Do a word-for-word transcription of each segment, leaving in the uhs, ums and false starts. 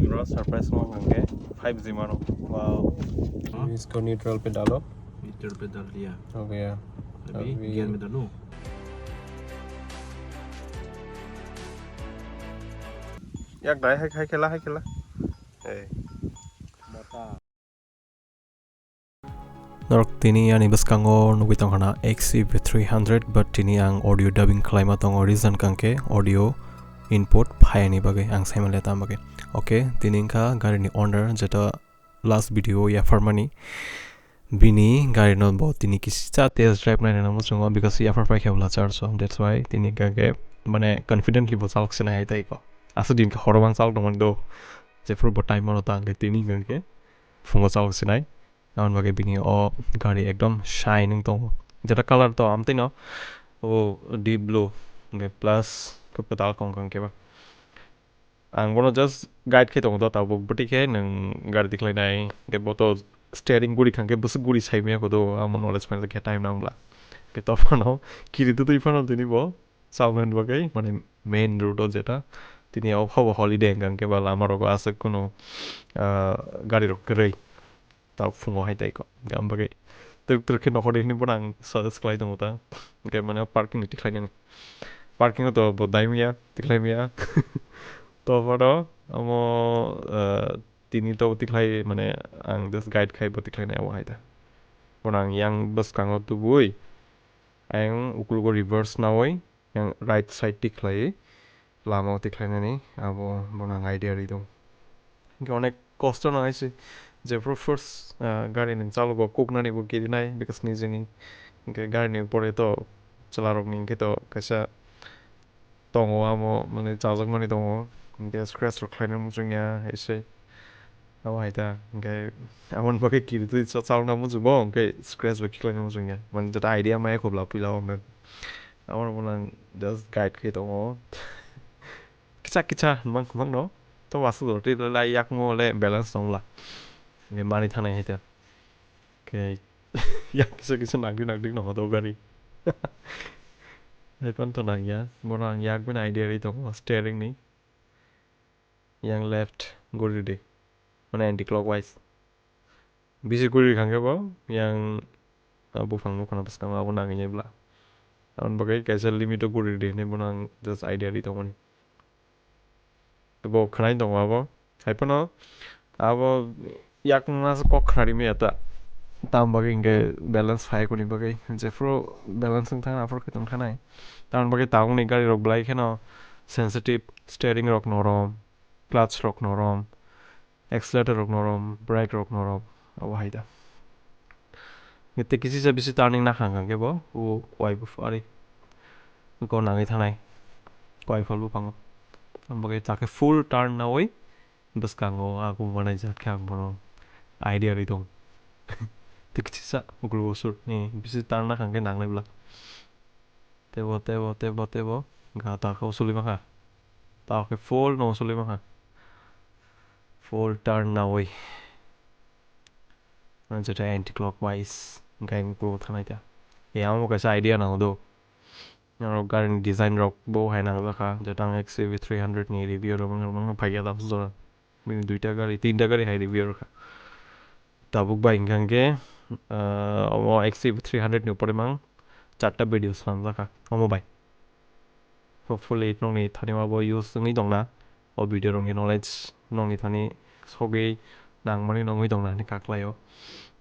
Bro, surprise mo hwnkhe five G mano. Wow. Huh? Isko neutral pe dalo. Neutral pe dal diya. Okay, ya. Abhi abhi gear mein dalun. Yak dai, hai, hai khela, hai khela. Hey. Bata. Norok tini ani bwskango nugwi tongkha na X C V three hundred, but tini ang audio dubbing khlaima tongo, reason kangkhe audio input phayani bagwi, ang saimaliya tamo bagwi. Okay, tini wngkha garini owner, jeta last video yapharmani, bini garino bo tini kisa test drive nainani muchungo, because yaphar paikha bwla charge o, that's why tini kangkhe mane confidently bo chalok sinai hai tei ko. Aswk din khe horo bang chalok tongmani do, jephuru bo time mano ta hwnkhe tini kangkhe phungo chalok sinai. Aboni bagwi bini o gari ekdom shine wng tongo. Jeta colour to amtwino o deep blue, hwnkhe plus kwtal kong kong khe ba. Ang bono just guide khe tongo to, tabuk bwtwi khe nwng gari tikhlainai, hwnkhe bo to steering guri kha hwnkhe bwswk guri sai maya kho do, amo knowledge painai khe time nang bwla. Hwnkhe to phano kiri twtwi phano tini bo chaloknani bagwi, mane, main road o jeta tini o khe bo holiday hwnkha hwnkhe ba lama rogo aswk kheno, ah, gari rok kwrwi. Tabuk phungo hai tai kho. Hwnkhe aboni bagwi twk twk khe nokhordi hinwi bono ang suggest khlai tongo ta. Hwnkhe mane parking ni tikhlainani. Parking o to bo dai maya, tikhlai maya. To bono omo, ah, tini to tikhlai mane ang just guide khai bo tikhlainai abo hai ta. Bono ang yang bwskango tubui, ayang uklogo reverse naui, yang right side tikhlai, lama o tikhlainani, abo bono ang idea ri tongo. Hwnkhe onek kosto nang hai se, jephuru first, ah, gari ni chalogo kuknani bo kirinai, because nijeni hwnkhe gari ni pore to chwla rok ni hwnkhe to kaisa tongo, amo mane chajakmani tongo, hwnkhe scratch rok khlaina muchung ya hai se. Abo hai ta, hwnkhe aboni bagwi kiritwi cha-, chalokna muchungo, hwnkhe scratch bo khlaina muchung ya. Mane jeta idea maya khobla puila o hwnkhe. Aboni ulo ang just guide khe tongo. Kisa kisa hwnmang kwbangno. To aswk rw twi lai yakmo le balance tong bwla. Hwnkhe mani thanai hai ta. Khe yang kisa kisa nangdi nangdi no hodo gari. Hai phano to nang ya. Bono ang yak bini idea ri tongo steering ni. Yang left guri di. Mane anti clockwise. Bisi guri kha khe bo yang, ah, buphang nukha na bwskango abo nangya bwla. Aboni bagwi kaisa limit o guri di hinwi bono ang just idea ri tongmani. Bo khwnai tongo abo. Hai phano abo yakungma se kok khna rimaya ta. Tam bagwi hwnkhe balance phai kuni bagwi. Jephuru balance wng thang aphuru khe tong thanai. Tamoni bagwi tabukni gari rok belai kheno sensitive, steering rok norom, clutch rok norom, accelerator rok norom, brake rok norom. Abo hai da. Tei kisi sa bisi turning nakha hwnkhe bo, o wai bo ari. Go nangwi thanai. Koi phal buphango. Abo khe ta khe full turn nawi. Bwskango aku manai jat khe ang bono idea ri tong. Tei kisa uklo usur ni bisi turn nakha hwnkhe nangnai bwla. Tebo, tebo, tebo, tebo. Ga ta khe usuli makha. Ta khe full no usuli makha. Full turn nawi. Jeta anti clockwise. Hwnkhe ang uklo thanai ta. E amo kaisa idea nango do. Aro gari ni design rok bo hai nangjakha, jeta ang X C V three hundred ni review rok wngkha, wngkha phaiya da jora. Bini duita gari, tinta gari hai review rwkha. Tabuk bai hwnkha hwnkhe, ah, omo X C V three hundred ni upore mang charta video swnamjakha omo bai. Hopefully nokni thani abo use wngwi tongna. O video rokni knowledge nokni thani sogwi nangmani nongwi tongna hinwi kha khlaio.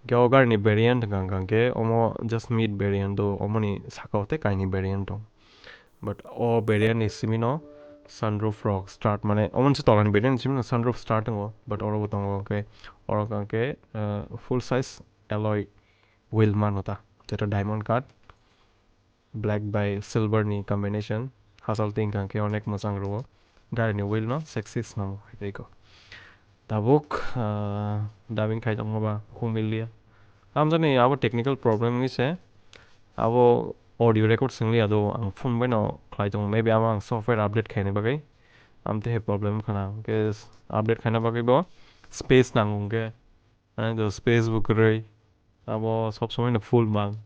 Hwnkhe o garini variant hwnkha hwnkha hwnkhe omo just mid variant o, omoni sakao tei kainwi variant tong. But o variant ni simi no sunroof rok start, mane omo se tolani variant ni simi no sunroof start wngo, but oro bo tongo hwnkhe oro hwnkha hwnkhe, uh, full size alloy wheel mano ta, jeta diamond cut. Black bai silver ni combination, hachal tingkha khe onek mwchang rwo. Gari ni wheel no sexy snamo hai tei ko. Tabuk, ah, dubbing khai tongma ba khung miliya. Tamjani abo technical problem wngwi se. Abo audio record swngliya do, ang phone bai no khlai tongo. Maybe abo ang software update khaina bagwi. Amtwi hai problem khana. Hwnkhe update khaina bagwi bo space nango hwnkhe. Ani do space bo kwrwi. Abo sob somoi no full mang.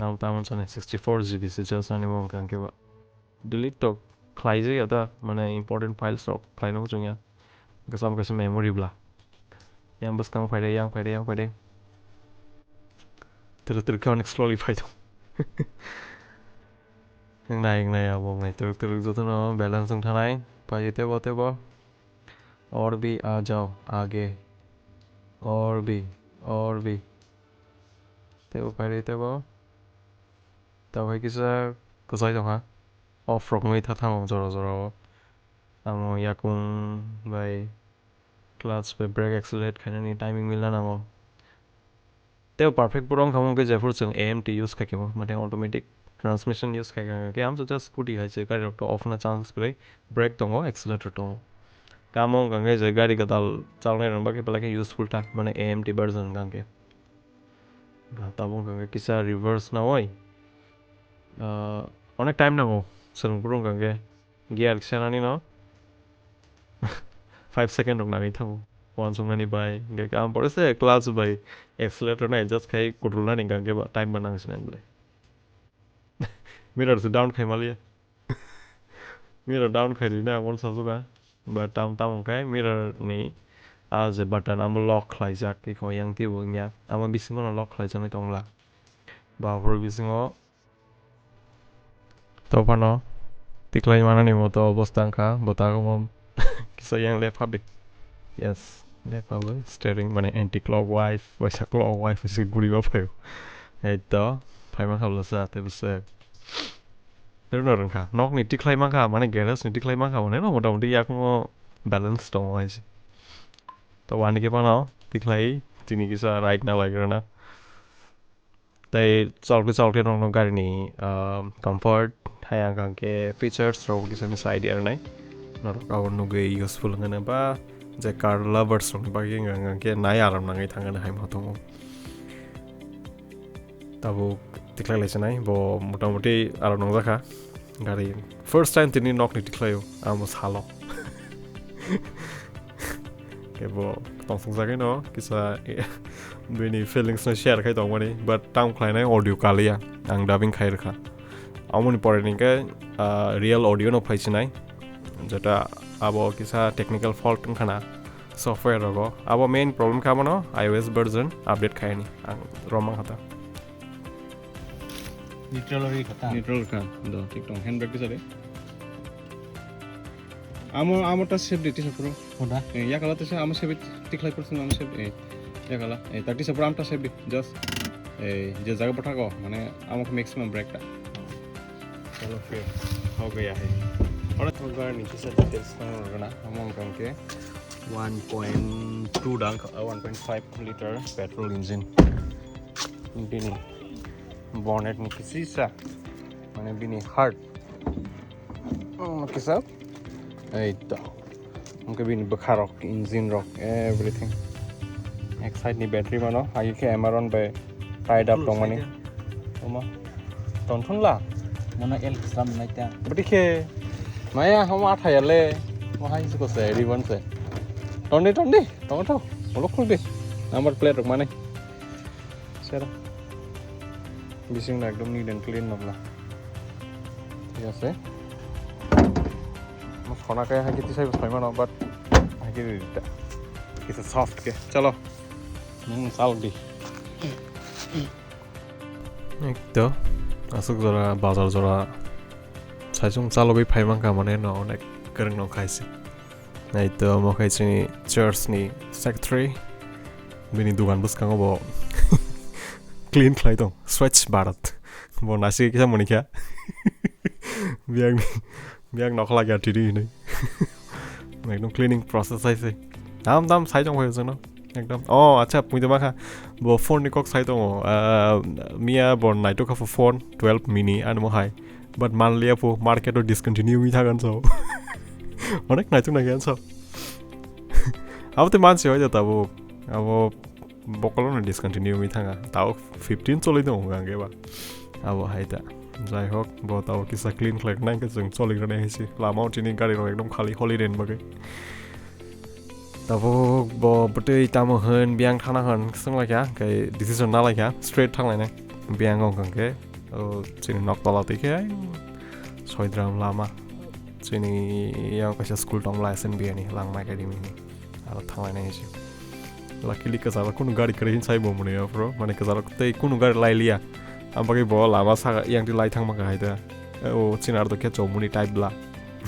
Abo tamo chani sixty four G B se just ani bo hwnkha hwnkhe ba. Delete to khlai jaya da, mane important files rok khlai no chwngya. Kasam kasam memory bla. Yang bwskang phaide, yang phaide, yang phaide. Tere tere khe onek slowly phai tong. Wngnai, wngnai, abo wngnai. Tere tere jotono balance wng thanai. Phai tebo, tebo. Orbi, a jao, age. Orbi, orbi. Tebo phaide, tebo. Tabo hai kisa kwchai tongkha. Off rok wngwi tha thango jora jora o. Amo yakung bai clutch bai brake accelerate khainani timing milna nango. Tei perfect pura wngkha mungkhe jephuru chwng A M T use khaikhe bo, mane automatic transmission use khaikha hwnkhe amsa just scooty hai se gari rok to off na chance kwrwi, brake tongo, accelerator tongo. Kamo wngkha khe je gari kwtal chalnai rok bagwi belai khe useful ta, mane A M T version wngkha khe. Ba, tabuk wngkha khe kisa reverse nawi, ah, onek time nango, chwng boro wngkha khe gear kisa nani no five second rok nangwi thango, uansuknani bai, hwnkhe khe ang pore se clutch bai accelerator no adjust khai kutrulnani hwnkha khe ba time ba nang sinai bwlai. Mirror se down khai maliya. Mirror down khai rina ang uansukha. Ba tam tam wngkhe mirror ni a je button amo lock khlaijak, eko yang teibo wngya. Amo bisingo no lock khlaijaknai tongla. Ba aphuru bisingo to phano tiklai manani moto obostha wngkha, bo ta omo kisa yang lepha bi. Yes, lepha bo steering mane anti clockwise, waisa clockwise, waisa guriba phaio. Ei to, phai mankha bwsa, tei bwsa. Rwno rwngkha. Nokni tikhlai mankha, mane garage ni tikhlai mankha, mane no motamoti yakungno balance tongo hai se. To wani khe phano tikhlai tini kisa ride na lai rwna. Tei cholke cholke nokno garini, ah, comfort, hai ang khe features rok kisa misa idea rwnai. Norok abo nugwi useful wngkha ba je car lovers rokni bagwi wngkha khe nai aram nangwi thangkha hai ma tongo. Tabuk tikhlai lai sinai, bo motamoti aram nangjakha. Gari first time tini nokni tikhlaio, amo salo. Kebo tongsong jagwi no kisa bini feelings no share khai tongmani, but tam khlainai audio kaliya, ang dubbing khai rwkha. Amoni pore ni khe, ah, real audio no phai sinai, jeta abo kisa technical fault wngkha na software rogo. Abo main problem kha bono iOS version update khaini ang romang khata. Neutral ori kha ta. Neutral kha, do, thik tong, handbrake tisa de. Amo, amo ta save de, tisa phuru. Hoda? Eh, yakala tisa, amo save, tikhlai phuru amo save, eh, yakala. Eh, ta tisa phuru amo ta save de, just. Eh, je jaga bothago, mane, amo khe maximum brake ta. Chalo, phir ho gaya hai. Ora to gar ni kisa details no rwna, amo wngkha khe one point two dang, uh, one point five liter petrol engine. Bini bonnet ni kisa sa, mane bini heart. Oh, kisa. Ei to. Hwnkhe bini bwkha rok, engine rok, everything. Ek side ni battery mano, hai khe Amaron bai tied up tongmani. Omo. Tonthun la. Mano L kisam nai ta. Bwtwi khe. Maya, omo atha ya le. Mo hai se ko se, ribbon se. Tondi, tondi. Tong, tong. Uluk khuldi. Number plate rok mani. Sera. Bising na ekdom neat and clean nokla. Thik ase. Mo sona khe hai khe tisai bo soi mano, but hai khe rita. Kisa soft khe. Chalo. Hmm, salok di. Ekto. Aswk jora, bazar jora. Saisung chalogwi phai mankha mane no onek kwrwng no khaisi. Naito omo khai chini church ni secretary. Bini dugan bwskango bo clean khlai tong. Swachh Bharat. Bo nasi kisa mani kha. Biang, biang nokla kya tiri hinui. Ekdom cleaning process hai se. Dam dam sai tong phai jano. Ekdom. Oh, acha, pui de makha. Bo phone ni kok sai tongo. Ah, miya bo naitok kha phone twelve mini ano mo hai. But manliya phu market o discontinue wngwi thagan so. Onek naitok nai gan so. Abo te mansi hoi jata bo. Abo bokolo no discontinue wngwi thanga. Tao fifteen choli tongo hwnka hwnkhe ba. Abo hai ta. Jai hok, bo tao kisa clean khlai nai khe chwng choli rwnai hai se. Lama o chini gari rok ekdom khali holiday ni bagwi. Tabuk bo bwtwi tamo hwn, biyang thana hwn swng lai kha, hwnkhe decision na lai kha, straight thang lainai. Biyang wng kha hwnkhe, o, chini nok tola twi khe, soidram lama. Chini yang kaisa school tong lai S N B A ni, Langma Academy ni. Thanglai nai se. Luckily kwcharo kunu gari kwrwi hin sai bo mwnwi aphuru, mane kwcharo tei kunu gari lai liya. Ang bagwi bo lama saka yang twi lai thang maka hai da. O chinar do khe chomuni type bla.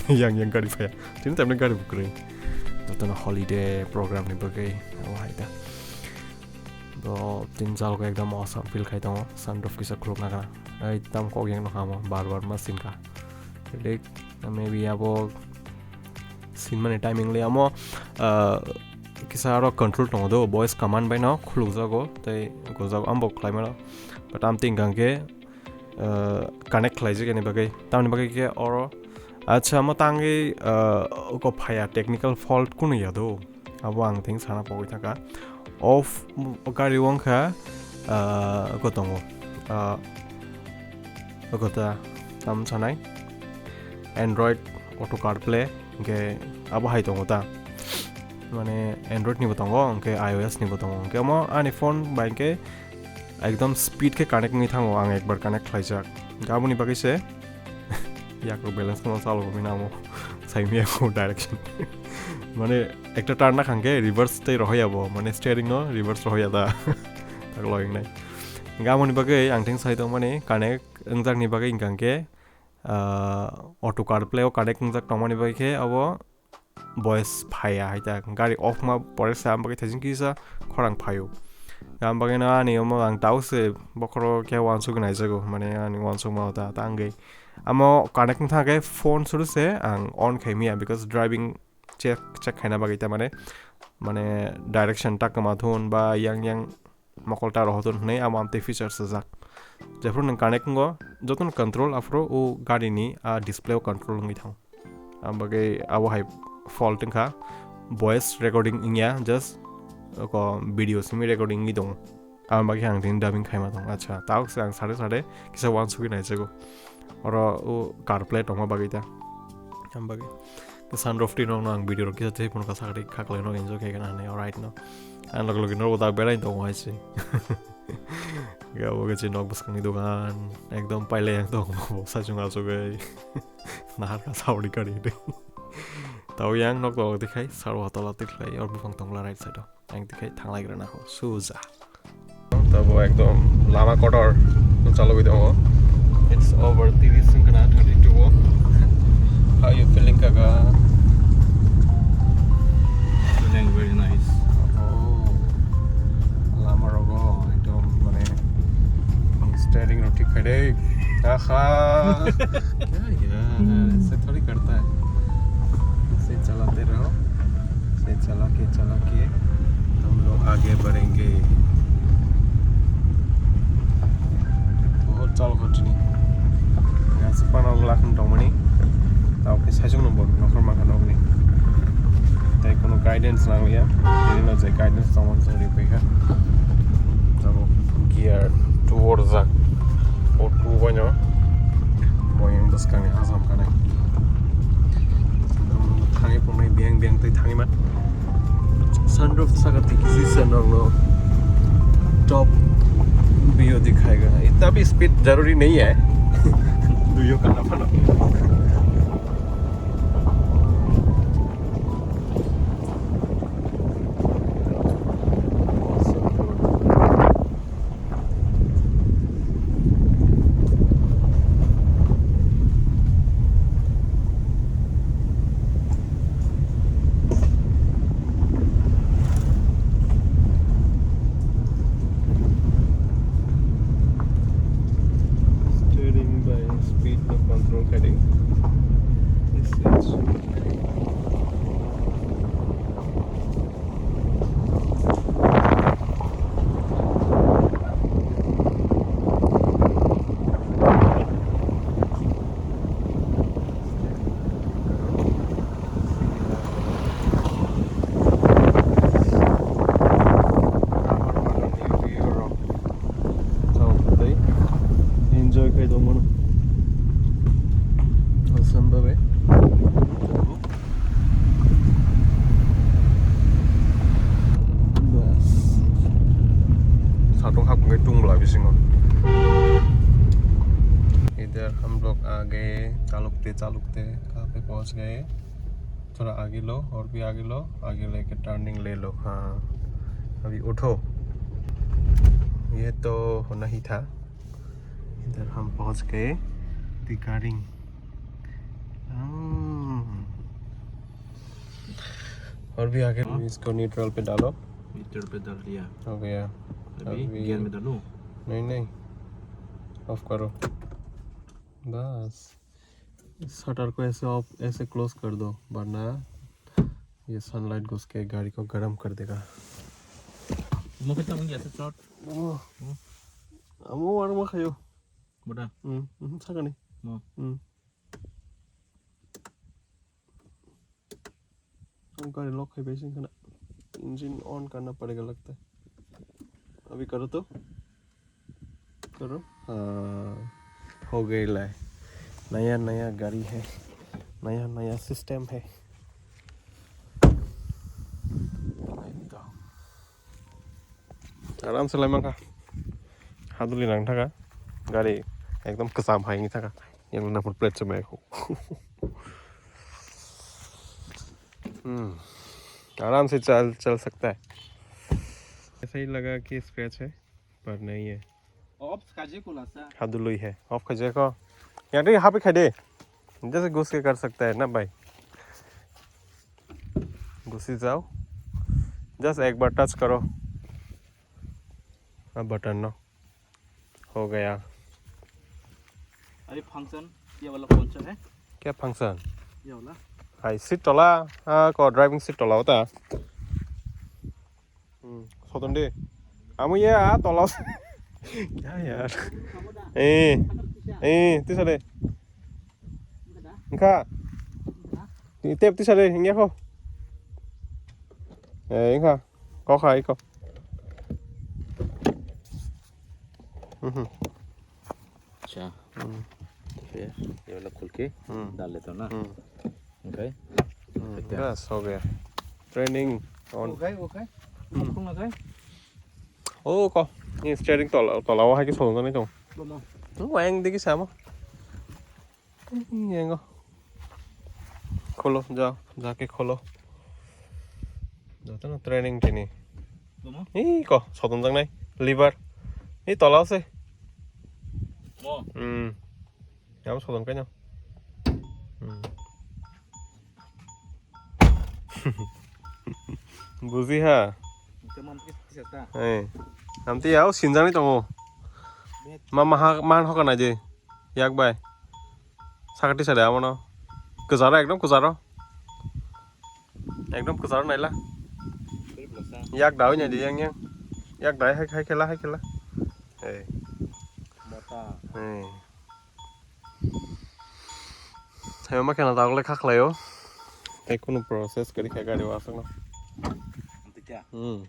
Yang yang gari phaya. Tini tamni gari bo kwrwi. Jotono holiday program ni bagwi o hai da. Bo tin jal ko ekdom awesome feel khai tongo. Sunroof kisa khuluk na kana. Ai tam kok yang no hamo bar bar ma sinka. Like maybe abo sinmani timing le amo, ah, kisa aro control tongo do, voice command bai no khuluk jago tei gojak ambo khlai mano. But am ting kang khe, ah, connect khlai jagani bagwi, tamni bagwi khe oro. Acha, amo tangwi, ah, oko phaya technical fault kunu ya do. Abo ang thing sana pogwi thangkha. Off gari wngkha, ah, oko tongo. Ah, oko ta tam sanai. Android Auto CarPlay, hwnkhe abo hai tongo ta, mane Android ni bo tongo, hwnkhe iOS ni bo tongo, hwnkhe omo ani phone bai khe ekdom speed khe connect wngwi thango, ang ekbar connect khlaijak, hwnkhe aboni bagwi se yakrok balance no chalo hinwi namo saimya ko direction, mane ekta turn nakhang khe reverse tei rohoya bo, mane steering no reverse rohoya da, tak loging nai, hwnkhe aboni bagwi ang thing sai tongmani connect wngjakni bagwi hwnkha khe, ah, Auto CarPlay o connect wngjak tongmani bai khe abo voice phaiya hai ta, gari off ma pore sa, am bagwi thaising kisa khorang phaio. Am bagwi no ani omo ang tau se bokhoro khe uansugwi naijago, mane ani uansukma ta, ta wngwi. Amo connect wngkha khe phone suru se ang on khai maya, because driving check, check khaina bagwi ta mane, mane direction ta kwma thun ba yang yang mokol ta rohor thun hwnwi amo amtwi feature swijak. Jephuru nwng connect wngo, jotono control aphuru o gari ni a display o control wngwi thango. Am bagwi abo hai fault wngkha, voice recording wngya, just oko video simi recording wngwi tongo. Am bagwi ang tini dubbing khaima tongo. Acha, tabuk se ang sade sade kisa uansugwi naijago. Oro o CarPlay tongma bagwi ta. Am bagwi. Te sunroof twi nokno ang video rok kisa tei phunukha sakri khaklai no enjoy khai kana hinwi, alright no. Ang log log norok da berai tongo hai se. Ga bo khe nok bwskangni dogan ekdom pailai ang tongo bo saichung achugwi. Nahar kha saudi gari de. Tau yang nok dog de khai sarwa tola te khlai or buphang tongla right side o. Ang te khai thanglai gra nakho suja. Tabo ekdom lama kotor chalogwi tongo. It's over thirty wngkha na, thirty-two o. How you feeling, kaka? Feeling very nice. Oh, lama rogo ekdom mane steering rok thik khai de. Aha. Kya yaar, aise thodi karta hai. Aise chalate raho. Aise chala ke, chala ke hum log aage badhenge. Bahut chal kho chini. Yaha se pana wngla khum tongmani. Tao khe saichung no bo nokhor mangkha nokni. Tei kono guidance nang liya. Tini no je guidance tongmani chwng ri paikha. Tamo gear two orjak. O two boino. Boyang bwskangni asam kanai. Thangwi pongnai biyang biyang tei thangwi man. Sunroof saka tiki sisa nokno top view dikhayega. Itta bhi speed zaruri nahi hai. Duiyo kana phano. Steering by speed no control khaidi. This is Enjoy khai tongmano. Asam babe. Bas. Satung hap ngai tung bela bisingo. Idhar hum log aa gaye, chalukte chalukte kahan pe pahunch gaye. थोड़ा आगे लो, और भी आगे लो, आगे लेके टर्निंग ले लो। हाँ, अभी उठो। ये तो नहीं था। इधर हम पहुंच गए। तिकारिंग। हम्म। और भी आगे। हाँ। इसको न्यूट्रल पे डालो। न्यूट्रल पे डाल दिया। हो गया। अभी अभी गियर में डालूं? नहीं, नहीं। ऑफ करो। बस। शटर को ऐसे ऑफ, ऐसे क्लोज कर दो, वरना ये सनलाइट घुस के गाड़ी को गर्म कर देगा। Mo kita mungkin asa short. Amo, amo warung mah kayo. Buda. Hmm, hmm, saka ni. Mo. Hmm. Gaari lock hai besi kana. Engine on karna padega lagta hai. Abhi karo to. करो। हाँ, हो गई लाए। नया नया गाड़ी है, नया नया सिस्टम है। आराम से लाइमा का। हादुली नंग थाका। गाड़ी एकदम कसाम हाई थाका। ये नंबर प्लेट से मैं हूँ। हम्म, आराम से चल, चल सकता है। ऐसा ही लगा कि स्क्रैच है। पर नहीं है। Off khaje kula sa. Hadului hai. Off khaje ko. Yaar, ye yahan pe khade. जैसे घुस के कर सकता है ना भाई. घुसी जाओ. Just एक बार टच करो. अब बटन नो. हो गया. अरे फंक्शन, ये वाला फंक्शन है. क्या फंक्शन? ये वाला. हाय, सीट तोला. हाँ, को ड्राइविंग सीट तोला होता. Hmm, soton de. Amo ya, ah, tolos. Ya, ya. Eh, eh, tisa de. Engkha. Tep tisa de, engkha ko. Eh, engkha. Ko kha, iko. Mhm. अच्छा। हम्म। तो फिर ये वाला खोल के हम्म। डाल लेता हूँ ना। हम्म। ओके। Hmm, okay. बस हो गया। Training on. Okay, okay. Hmm. खोलना था। ओ, को। ये स्टीयरिंग तोला, तोला हुआ है कि सोलह नहीं तो। दोनों। वो एंग देखी सामा। Yengo. खोलो, जाओ, जाके खोलो। Jotono training tini. Lomo? Ih, ko, soton jang nai. Liver. Ih, tola se. Mo? Hmm. Yamo soton kaino. Hmm. Buji ha. Ito mam kis kis ta. Eh. Amti yao sinjani tongo. Bet. Ma maha man hoka nai je. Yak bai. Sakati sade amono. Kwcharo, ekdom kwcharo. Ekdom kwcharo naila. Yak dawai naidi yang yang. Yak dawai hai, hai khela, hai khela. Ei. Mota. Ei. Hai ma khela dawai le khakhlaio. Tei kunu process kari khai gari wasakno. Antika. Hmm.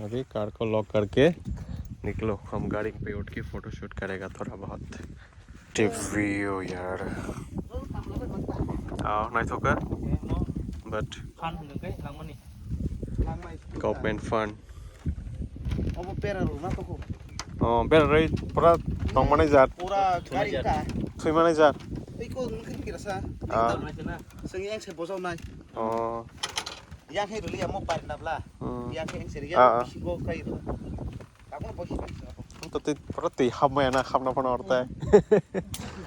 अभी कार को लॉक करके निकलो, हम गाड़ी पे उठ के फोटोशूट करेगा थोड़ा बहुत। Tip view यार। Ah, naithoka. But government fund. Obo bera rw na toko. Oh, bera rw pura tongmani jat. Pura gari ta. Thwimani jat. Iko nungkhe kira sa. Ah. Sengeng se bojok nai. Oh. Yang hai rwliya mo pari na bla. Hmm. Yang hai seri Ah, ah. Bisingo kai rw. Tabuk bo hi. To tei pura tei hapmaya na hapna phano orte.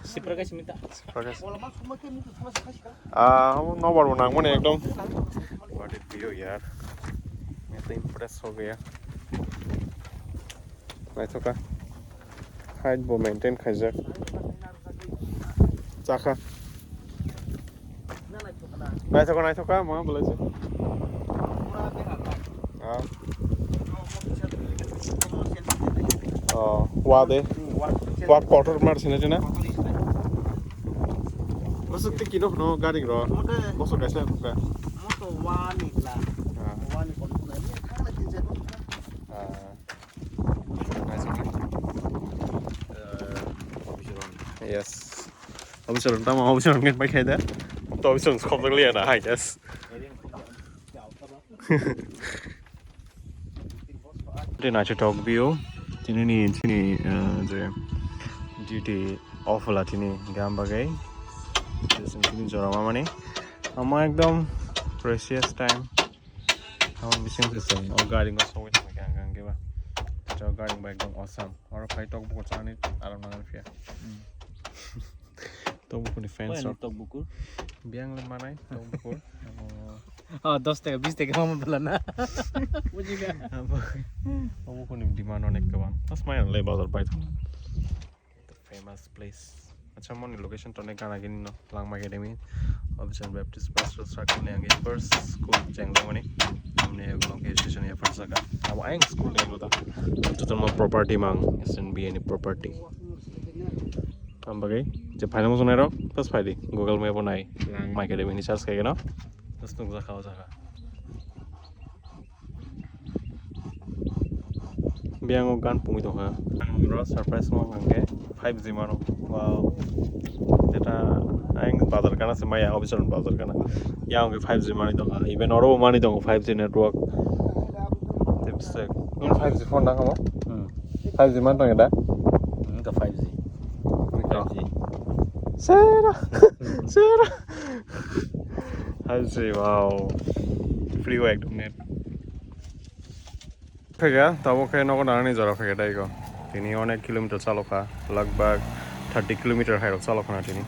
Sipra kai simita. Sipra kai. Wala ma summa ke mutu summa sa khasi ka. Ah, no bar bo nang mani ekdom. What a view yaar. Main to impress ho gaya. Naithoka. Height bo maintain khaijak. Chakha. Naithoka, naithoka, ma bolai se. Ah. Oh, wa de. Wa kotor mar sene jena. Bosok te kino no gari ro. Bosok kaisa ka. Moto wa ni la. Ah. Wa ni kono. Ah. Yes. Officer tamo officer ngen pai khaida. To officer khom liya na, I guess. Tei naithotok view. Tini ni, tini, eh, je duty off la tini gam bagai. Tini jora mamani. Ama ekdom precious time. Ama bising se song. O gari ngo sogwi thang khe ang khe ba. Jo gari ba ekdom awesome. Oro phai tok bukur chani aram nangan phiya. Tok bukur ni fans rok. Tok bukur. Biang le manai tok bukur. Oh, dos taka, bis taka mama bela na. Bujiga. Abo, abo kuni demand onek kwbang. Tas mai le bazar pai thang. The famous place. Acha, moni location to ne gana gini no, Langma Academy, Officer Baptist Pastor Circle ne ang first school jeng mani. Amne location ya first ka. Abo ang school ne lo da. Total mo property mang, S N B ni property. Am bagai, je phaina mo sonai rok, tas phai di. Google Map o nai. Langma Academy ni search khai no. Tas nukja khao jaga. Biang o gan pungwi tongkha. Bro, surprise mo hwnkhe five G mano. Wow. Jeta ang bazar kana se maya, official bazar kana. Ya hwnkhe five G mani tongkha. Even oro mani tongo five G network. Tipsek. Five G phone nang kamo? Hmm. Five G man tongya da? Hmm, ka five G. Five G. Sera. Sera. Five G, wow. Free o ekdom net. Phega, tabo khe nogo nangni jora phega dai go. Tini onek kilometer chalokha, lagbag thirty kilometer hairok chalokha na tini.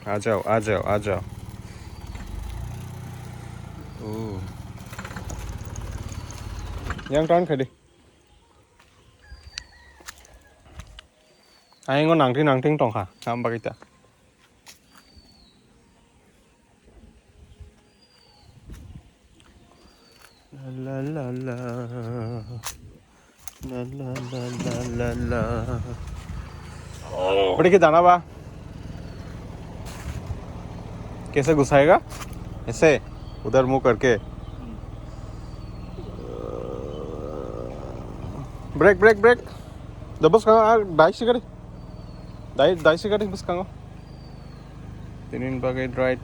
Ajao, ajao, ajao. Oh. Yang turn khai di. Ayang o nangting nangting tongkha, ang bagwi ta. La, la, la, la. La, la, la, la, la, la. बेटे के जाना बा? कैसे घुसाएगा? ऐसे, उधर मुंह करके। Break, break, break. Dah bwskango, ah, dai sikari. Dai, dai sikari bwskango. Tinin bagwi right.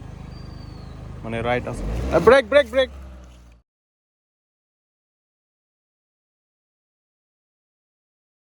Mane right as-, ah, brake, brake, brake.